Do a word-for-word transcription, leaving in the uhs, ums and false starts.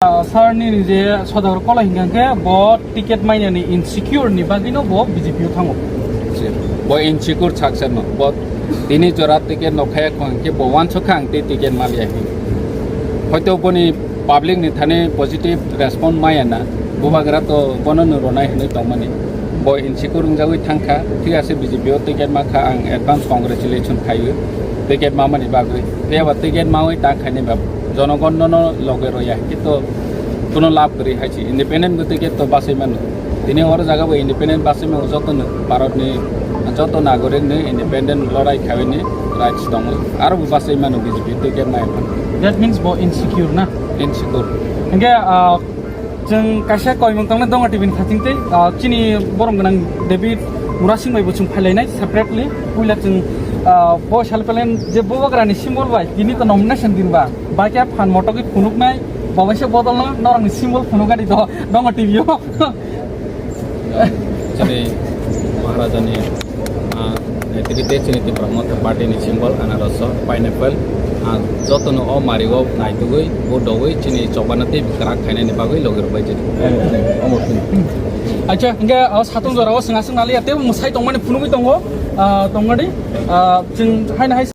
Ah, sir ni je Sodagar Kolai hinkha khe bo ticket mainani insecure ni bagwi no bo B J P o thango. Bo insecure saksa no, bo tini jora ticket no khaya khong khe bo wansukha ang tei ticket maliya hin. Hoito boni public ni thani positive response maya na, bubagra to bono no ronai hinwi tongmani. Bo insecure wngjagwi thangkha, thik ase B J P o ticket makha, ang advance congratulation khaio ticket mamani bagwi. Tei abo ticket mawi ta khaini ba jonogon no loge roya, kintu kuno lab kwrwi hai se independent bo ticket to basai mano. Tini oro jaga bo independent basai mano joto no, Bharat ni joto nagorik ni independent lorai khawi ni rights tongo. Aro bo basai mano B J P ticket mai phan. That means bo insecure na? Insecure. Hingke, ah, chwng kaisa koimung tongna donga T V ni khating tei, ah, chini borom gwnang David Murasing bai bo chwng phailainai separately. Puila chwng, ah, bo self je bubagra ni symbol bai tini to nomination din ba. Bai khe phan motok phunuknai, babaisa bodolno norokni symbol phunukani do, dongo T V o. Chini Maharajani, ah, netrite chini Tipra Motha Party ni symbol anaroso, pineapple, ah, jotono o mario naitugwi, bo dogwi chini chobana tei kwrak khainani bagwi logi rwbai jani. Acha, hingke o satung jora o swnga swnga liya tei mwsai tongmani phunugwi tongo, ah, tongmani, ah, chwng haino hai